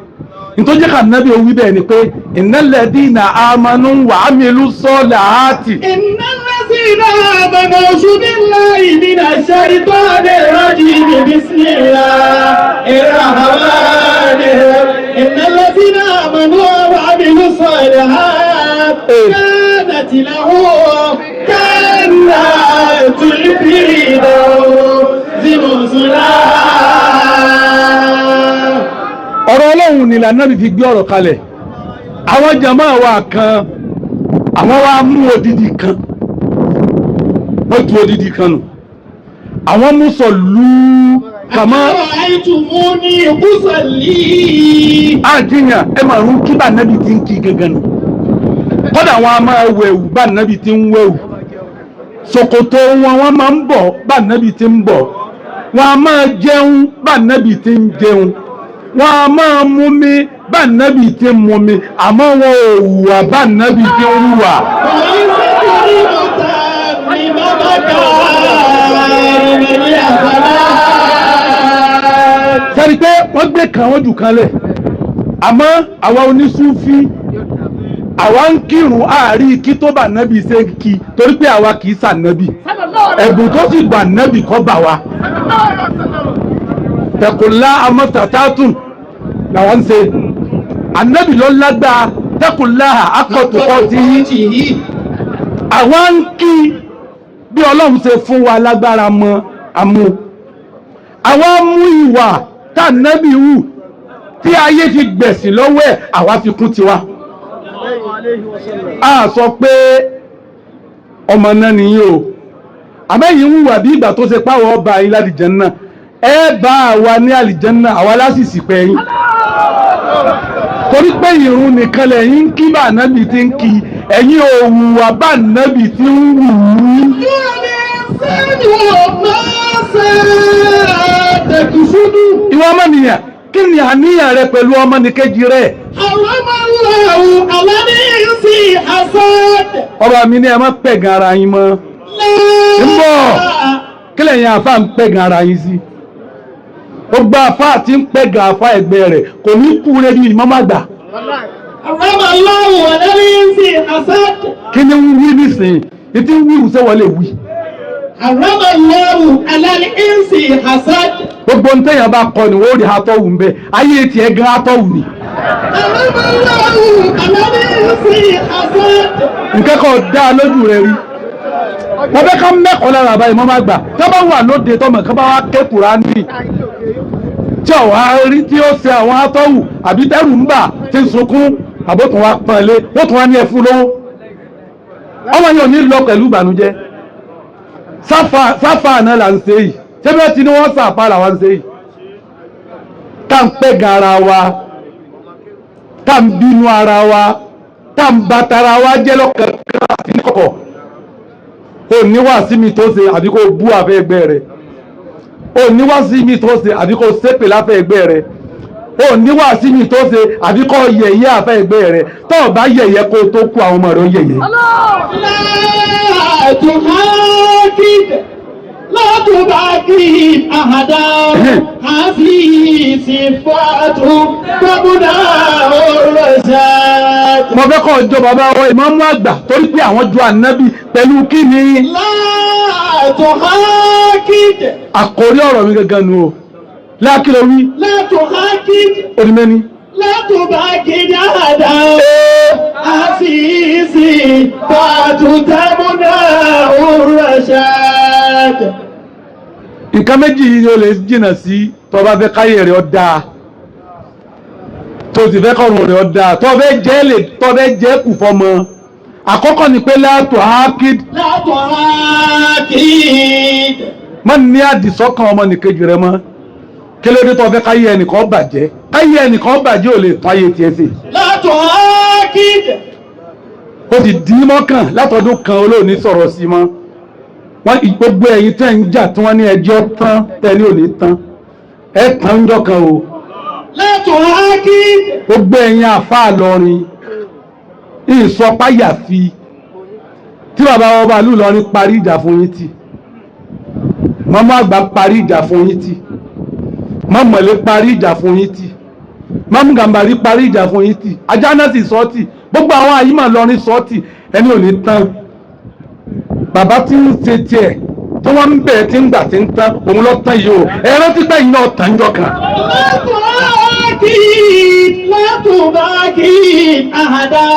nítorí ká Ànábì ó wí bẹ́ẹ̀ ni pé innal ladina amanu wa amilu salihati. إن الذين آمنوا أعوذ بالله من الشيطان الرجيم بسم الله الرحمن الرحيم إن الذين آمنوا وعملوا الصالحات كانت لهم جنات الفردوس نزلا. Ọ̀rọ̀ ọlọ́run ni lànà fi gbé ọ̀rọ̀ kalẹ̀. Àwọn jàmáà wa kan àwọn wa mú odidi kan, wọ́n tu odidi kan nù, àwọn mú sọ̀lú kàmá. أرأيتموني أصلي Àjìyàn ẹ máa rún kí bá nàbì ti ń kí gangan nù. Kọ́dà wọn a máa wẹ̀wù bá nàbì ti ń wẹ̀wù, ṣòkòtò wọn wọn máa ń bọ̀ bá nàbì ti ń bọ̀, wọn a máa jẹun bá nàbì ti ń jẹun, wọn a máa mumi bá nàbì ti ń mumi, àmọ́ wọn ò hùwà bá nàbì ti ń hùwà. وإن مكارم الأخلاق. Sẹ́ni pé wọ́n gbé kan wọ́n jù kan lẹ̀, àmọ́ àwa onísúfí àwa ń kírun àárí kí tó bá nábì ṣe ń kí, torí pé àwa kì í sànábì, ẹ̀bùn tó sì gbà nábì kọ́ bà wá. Tẹ̀kùnlá amọ́tàtàtùn làwọn ń ṣe, ànábì ló lágbáa tẹ̀kùnlá akọ̀tùkọ̀ ti yín. Àwa ń kí bí ọlọ́run ṣe fún wa lágbára mọ́ àmú àwa mú ìwà tá nábì hù tí ayé fi gbẹ̀sìn lọ́wọ́ ẹ̀, àwa fi kún tiwa. A sọ pé ọmọ náà nìyí o, àmẹ́yìn ń hùwà bí ìgbà tó ṣe páwọ̀ ọba yín lálìjánnà, ẹ bá àwa ní àlìjánnà, àwa lásìsì pé yín, torí pé ìrun nìkan lẹ́yìn ń kí bá nábì ti ń kí, ẹ̀yin ò hùwà bá nábì ti ń hù ú. Ìwọ ọmọnìyàn, kí ni àníyàn rẹ pẹ̀lú ọmọnìkejì rẹ? Ọba mi ní ẹ má pẹ̀gàn ara yín mọ́. Ń bọ̀, kí lẹ́yìn àfa ń pẹ̀gàn ara yín sí? Ó gba àfa tí ń pẹ̀gàn àfa ẹgbẹ́ rẹ̀ kò ní kú rẹ bí ìmọ̀mọ́ àgbà. Kí ni ń wí nísìnyí? Ìtí ń wí ìwúsẹ́ wọlé wí. Gbogbo ń tẹ̀yàn bá kọ ni wọ́n rí atọ́wù ń bẹ, ayé tiẹ̀ gan atọ́wù ni. Nǹkan kan dá lójú rẹ rí. Wọ́n fẹ́ ká mẹ́kọ̀ọ́ lára àbáyé mọ́ máa gbà tó bá wà lóde tọmọ kan bá wá ké Kùránì tí ò wá rí tí ó ṣe àwọn atọ́wù àbí tẹ́rù ń bà tí ń sunkún àbótún wa pọ́n lé, wọ́n tún wá ní ẹfun lówó. Ọmọ yẹn ò ní lọ pẹ̀lú ìbànújẹ́. Sáfà náà là ń ṣe yìí. Ṣé bí wọ́n ti ní wọ́n sàpá làwọn ń ṣe yìí? Tá ń pẹ́ gan ara wa, tá ń bínú ara wa, tá ń batara wa jẹ́ lọ́kànkan àti níkọ̀kọ̀. O ní wá sí mi tó ṣe àbí kó bú àfẹ́ ẹgbẹ́ rẹ̀. O ní wá sí mi tó ṣe àbí kó ṣépè láfẹ́ ẹgbẹ́ rẹ̀. O ní wá sí mi tó ṣe àbí kó yẹ̀yẹ́ àfẹ́ ẹgbẹ́ rẹ̀. Tó o bá yẹ̀yẹ́ kó o tó kú, àwọn ọmọ rẹ̀ ó yẹ̀yẹ́. لا تحاكد لا تباكي أحدا هذه صفات تبنى الرشاد. Mo fẹ́ kọ́ ọjọ́ bàbá wa ìmáàmù àgbà, torí pé àwọn ju ànábì pẹ̀lú kí ni? لا تحاكد. Àkórí ọ̀rọ̀ mi gangan nu o. Láàkìlọ̀ wí. لا تحاكد. Onímẹ́ni. لا تباكي أحدا هذه صفات تبنى الرشاد. Nǹkan méjì yìí ni o lè jìnnà sí tó bá fẹ́ káyé rẹ̀ ọ́ dáa, tó sì fẹ́ kọ́run rẹ̀ ọ́ dáa, tó fẹ́ jẹ́ lè tó fẹ́ jẹ́ kù fọmọ. Àkọ́kọ́ ni pé látò ákíd. لا تحاكد. Má ní àdìsọ́kàn ọmọnìkejì rẹ mọ́. Kí ló dé tó fẹ́ káyé ẹnìkan bàjẹ́? Káyé ẹnìkan bàjẹ́ ò lè tún ayé tiẹ̀ sí. لا تحاكد. Ó ti dì í mọ́kàn látọdún kan, olóòní sọ̀rọ̀ sí mọ́ wọ́n. Gbogbo ẹ̀yin tẹ́ ń jà tí wọ́n ní ẹjọ́ tán, tẹ́ ní òní tán, ẹ tán ń jọ kan o. لا تحاكد. Gbogbo ẹ̀yin àfáà lọrin, ìsọpáyà fi tí bàbá ọba ìlú Ìlọrin parí ìjà fún yín, tì mọ́mọ́ àgbà parí ìjà fún yín, tì mọ́mọ́lé parí ìjà fún yín, tì mọ́mú Gàmbàrí parí ìjà fún yín, tì ajá náà sì sọ tì gbogbo àwọn àyímọ̀ lọrin sọ tì ẹni ò ní tán. Bàbá tí ń ṣe tiẹ̀ tí wọ́n ń bẹ̀ tí ń gbà tí ń tán, òun lọ tán yìí o. Ẹ rántí pé yìí náà tán jọ kan. لا تحاكد لا تباكي أحدا.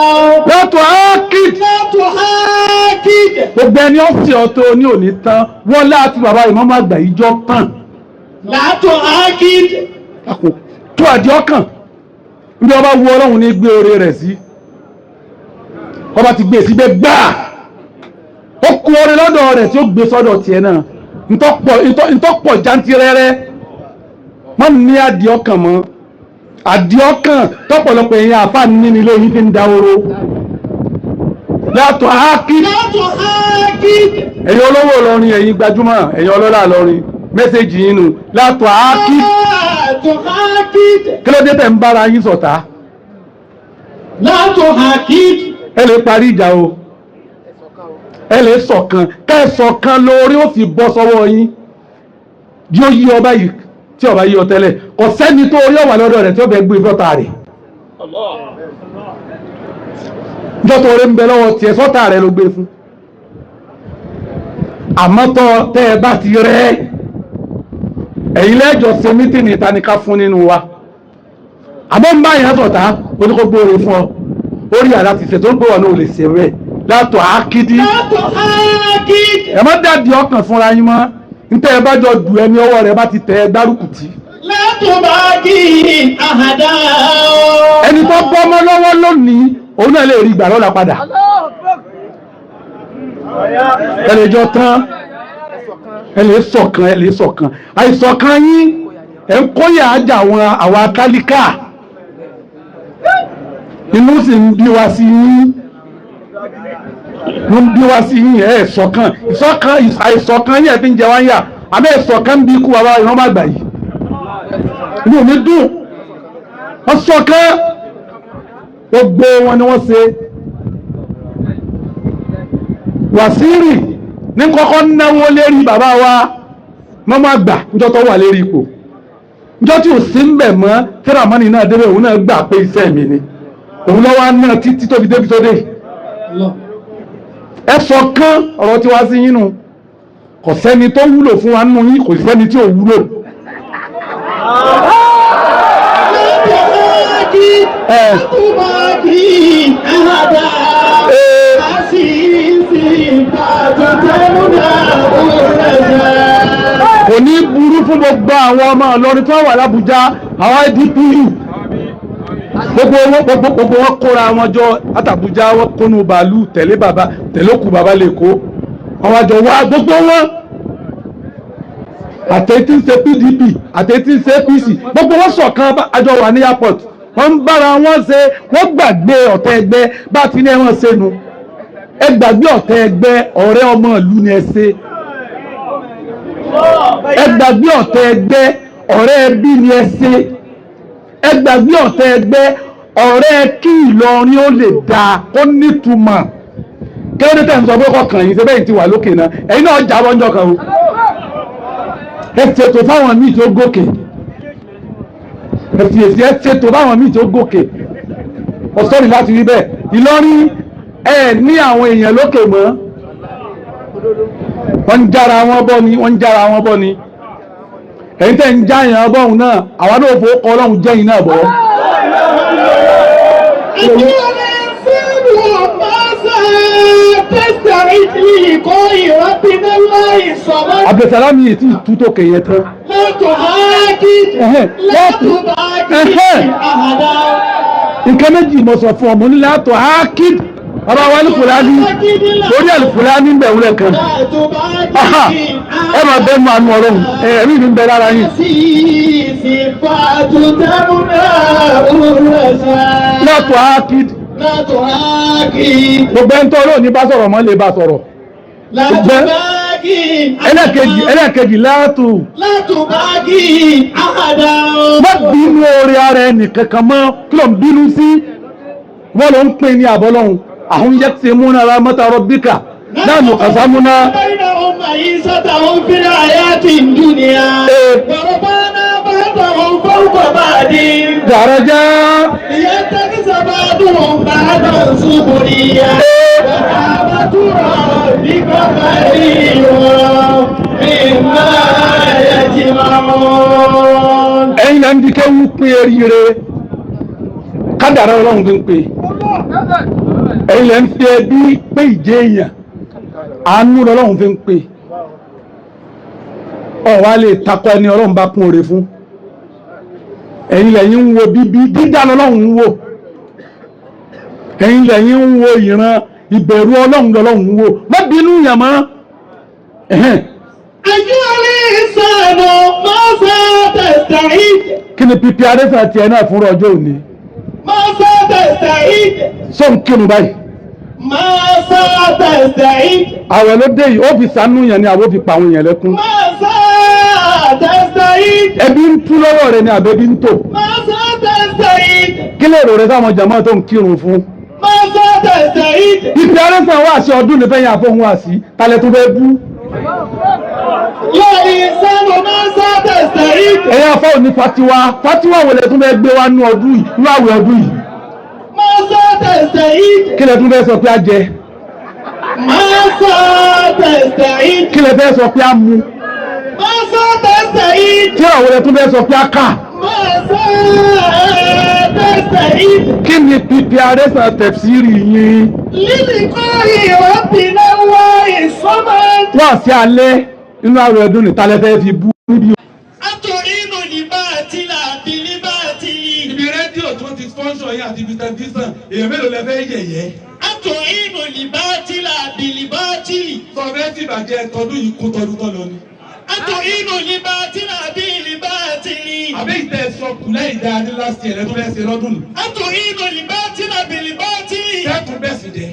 Lọ́tọ̀ ákìd. لا تحاكد. Gbogbo ẹni ọ̀sẹ̀ ọ̀tọ̀ ní òní tán, wọ́n láti bàbá ìmọ̀mọ́ àgbà yìí jọ tán. لا تحاكد. Àkó tó àdí ọkàn níbi ọba wu Ọlọ́run ní gbé oore rẹ̀ sí, ọba ti gbé síbẹ̀ gbáà, ó kú oore lọ́dọ̀ rẹ̀ tí ó gbé sọ́dọ̀ tiẹ̀ náà. Ntọ́pọ̀ jantirẹrẹ, má ní àdí ọkàn mọ́. Àdí ọkàn tọ́pọ̀lọpọ̀ èèyàn àfa nínú ilé yìí fi ń da oró látọ̀ ákí. لا تحاكد. Ẹ̀yin olówó Ìlọrin, ẹ̀yin gbajúmọ̀, ẹ̀yin ọlọ́lá Ìlọrin, message yín nu látọ̀ ákí. لا تحاكد. Kí ló dé tẹ̀ ń bára yín ṣọ̀tá? لا تحاكد. Ẹ lè parí ìjà o, ẹ lè ṣọ̀kan. Kẹ́ ẹ ṣọ̀kan lórí ó fi bọ́ sọ́wọ́ yín. Yóò yí ọba yìí tí ọba yí ọ tẹ́lẹ̀, kò sẹ́ni tó orí ọ̀wà lọ́dọ̀ rẹ̀ tí ó bẹ gbé fọ́ta rẹ̀. Njọ́ tó orí ń bẹ lọ́wọ́ tiẹ̀, sọ́tà rẹ̀ ló gbé fún. Àmọ́ tọ́ tẹ́ ẹ bá ti rẹ́, ẹ̀yin lẹ́jọ́ ṣe meeting ìtanika fún nínú wa. Àmọ́ ń bá yẹn sọ̀tá oníkógbóore fún ọ orí àlá ti ṣètò ń pè wọ́n ní olè ṣe rẹ̀ látọ̀ ákídí. لا تحاكد. Ẹ má dàdí ọkàn fúnra yín mọ́. Ntẹ́ ẹ bá jọ dù, ẹni ọwọ́ rẹ bá ti tẹ ẹ gbárùkù tì. لا تباكي أحدا. Ẹni tó bọ́ mọ́ lọ́wọ́ lónìí, òun náà lè rí ìgbà lọ́la padà. Ẹ lè jọ tán, ẹ lè ṣọ̀kan, ẹ lè ṣọ̀kan. Àìṣọ̀kan yín, ẹ ń kóyà ájà àwọn àwa tálíkà, inú sì ń bí wa sí yín, ló ń bí wa sí yín. Ẹ ṣọ̀kan, ìṣọ̀kan, àìṣọ̀kan yín ẹ fi ń jẹ wá ń yà. Àmọ́ ìṣọ̀kan ń bí ikú wa ìran má gbà yìí, inú mi dùn. Wọ́n ṣọ̀kan, gbogbo wọn ni wọ́n ṣe. Wàsíìrì ní kọ́kọ́ náwó lérí bàbá wa mọ́mọ́ àgbà níjọ́ tó wà lérí ipò. Níjọ́ tí ò sí ń bẹ̀ mọ́, tíramọ́nì náà débẹ̀, òun náà gbà pé iṣẹ́ mi ni. Òun lọ́wọ́ á ná títí tó fi débi tó dé. Ẹ sọ kán ọ̀rọ̀ tí wàá sí yín nu. Kò sẹ́ni tó wúlò fún wa nínú yín, kò sẹ́ni tí ò wúlò. لا Ẹ تباكي أحدا. عزيزي فتتمنى الرجاء. Kò ní burú fún gbogbo àwọn ọmọ Ìlọrin tó wà l'Ábùjá, àwọn IDPU, gbogbo wọn, gbogbo wọn kóra wọn jọ látàbújá, wọn kónú bàálù tẹ̀lé bàbá, tẹ̀lé òkú bàbá lẹ́kọ́, wọn wá jọ wá gbogbo wọn. Àtẹ̀tí ń ṣe PDP, àtẹ̀tí ń ṣe APC, gbogbo wọn ṣọ̀kan, àjọ wà ní airport, wọ́n ń bára wọn ṣe. Wọ́n gbàgbé ọ̀tẹ̀ ẹgbẹ́ bá ti ní ẹ̀wọ̀n ṣe nu. Ẹ gbàgbé ọ̀tẹ̀ ẹgbẹ́, ọ̀rẹ́ ọmọ ìlú ni ẹ ṣe. Ẹ gbàgbé ọ̀tẹ̀ ẹgbẹ́, ọ̀rẹ́ ẹbí ni ẹ ṣe. Ẹ gbàgbé ọ̀tẹ̀ ẹgbẹ́, ọ̀rẹ́ kí Ìlọrin ó lè dáa kó nítumọ̀. Kí ló dé tẹ̀ ń sọ pé kọkàn yìí ṣe bẹ́ẹ̀ ti wà lókè náà? Ẹ̀yin náà jà wọ́n jọ kan o. Ẹ ṣètò fáwọn míì tó gòkè, ẹ fi èsì, ẹ ṣètò fáwọn míì tó gòkè. Ọ̀sọ́rì láti rí bẹ́ẹ̀. Ìlọrin ẹ ní àwọn èèyàn lókè mọ́, wọ́n ń jára wọn bọ́ ni, wọ́n ń jára wọn bọ́ ni. Ẹ̀yin tẹ́ ń já èèyàn bọ́hùn náà, àwa náà fowó kọ́ Ọlọ́run jẹ́yìn náà bọ́. Abdulsalami yìí ti tú tó kẹyẹ tán. Nǹkan méjì mo sọ fún ọ, mo ní látọ̀ ákíd ọba wa ní Fúlàní orí àlùfúlàní ń bẹ̀ wúlẹ̀ kan. Ẹ máa bẹ́ẹ̀ mú àánú Ọlọ́run, ẹ̀mí mi ń bẹ lára yín. Látọ̀ ákíd gbogbo ẹni tó Ọlọ́run ní bá sọ̀rọ̀ mọ́ lè bá sọ̀rọ̀. Ẹlẹ́kejì ẹlẹ́kejì látò. Látò bá kí àdá. Má bínú orí ara ẹnì kankan mọ́, kí ló ń bínú sí? Wọ́n ló ń pè ní àbọ̀lọ́hún. Àwọn yẹ ti múná ra mọ́ta rọ́bíkà náà nù kàsámúná. Dàrájà. Ẹ̀yin náà ń di kéwú pín eríire, kádàrá Ọlọ́run fi ń pè. Ẹ̀yin lẹ́ ń fi ẹbí pé ìjẹ́ èèyàn, àánú Ọlọ́run fi ń pè. Ọ̀wá lè takọ ẹni Ọlọ́run bá kún oore fún. Ẹ̀yin lẹ́yìn ń wo bíbí dídá lọ́lọ́run ń wò. Ẹ̀yin lẹ́yìn ń wo ìran ìbẹ̀rù Ọlọ́run lọ́lọ́run ń wò. Má bínú yàn mọ́. Kí ni pípí arẹ́fà tiẹ̀ náà fúnra ọjọ́ òní? Sọ ń kírun báyìí. Àwẹ̀ ló dé yìí, ó fi sànú yàn ni àwọn ò fi pa àwọn èèyàn lẹ́kún. Ẹbí ń tú lọ́wọ́ rẹ ni àbẹ́bí ń tò. Kí lè rò rẹ sáwọn jàmáà tó ń kírun fún? Pípí arẹ́fà wà sí ọdún nífẹ̀ẹ́ yẹn àfọ̀hún wà sí, talẹ̀ tó fẹ́ bú. Ẹ̀yin afọ́ òní fatiwa, fatiwa wo lẹ tún fẹ́ gbé wá nú ọdún yìí, nú àwẹ̀ ọdún yìí? Kí lẹ tún fẹ́ sọ pé a jẹ? Kí lẹ fẹ́ sọ pé a mu? Kí àwọn lẹ tún fẹ́ sọ pé a kà? Kí ni pípí arẹ́sà tẹ̀síìrì yín? Wá sí alẹ́ inú àwẹ̀ ọdún ní talẹ́ fẹ́ fi bú níbi. Ibi rédíò tó ti sponsor yín àti ibi tẹlifíṣàn, èèyàn mélòó lẹ fẹ́ yẹ̀yẹ́? Sọ fẹ́ tí ìbàjẹ́ tọdún yìí kún tọdún tọ́ lọ ni. Àbí ìtẹ̀ sọ kù lẹ́yìn dáa ní last year lẹ́tọ́ fẹ́ ṣe lọ́dún nù. Tẹ́tù bẹ́ẹ̀ sì jẹ́.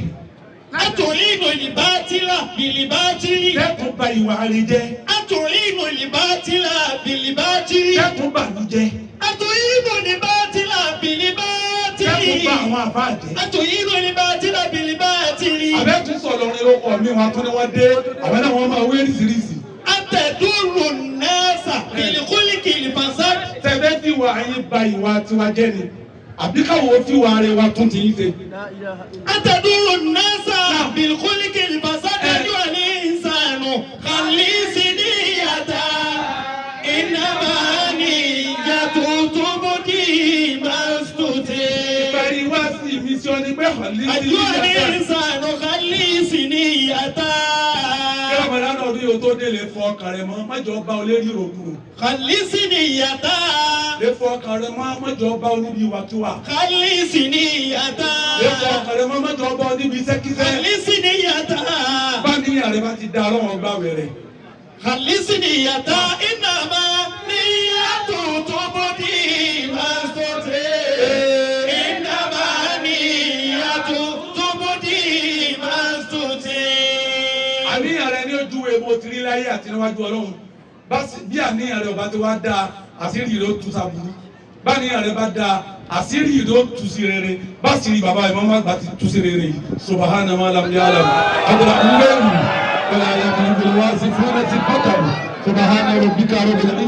Tẹ́tù ba ìwà rẹ̀ jẹ́. Tẹ́tù bàlú jẹ́. Tẹ́tù bá àwọn àbá jẹ́. Àbẹ́tù sọ̀rọ̀ orin ló kọ̀ mí wọn tún ní wọ́n dé. Àwọn náà wọ́n máa wé oríṣiríṣi. Tẹ̀fẹ́ tí wà yín ba ìwà tiwa jẹ́ ni. Àbí káwọn ó fi wà rẹ̀ wa tún ti yín ṣe. Ìparí wá sí mi sí ọ ní pé hàn ní sí ìyàtọ̀. Kí Ramadan ọdún yóò tó dé lè fọ ọkàn rẹ mọ́, má jọ bá ọ lérí ìròkúrò. Lè fọ ọkàn rẹ mọ́, má jọ bá ọ níbi ìwàkiwà. Lè fọ ọkàn rẹ mọ́, má jọ bá ọ níbi iṣẹ́kíṣẹ́. Bá níyàn rẹ bá ti da Ọlọ́run gbà wẹ̀rẹ̀. Khalisiniyata inama niyatu tubudi masote. Inama niyatu tubudi masote. Àníyàn rẹ ní ojú epo tìrí láyé àti níwájú Ọlọ́run. Bí àníyàn rẹ ọba ti wá dáa, àṣírí rẹ ó tú sábúrú. Báníyàn rẹ bá dáa, àṣírí rẹ ó tú sí rere. Bá sì rí bàbá ìmọ̀ àgbà ti tú sí rere yìí. Subahana ma lam ya'lam. Abúlé wúwẹ́rù. Wala yamliku al-wasifuna sifatahu. Subahana rabbika rabbil izzati.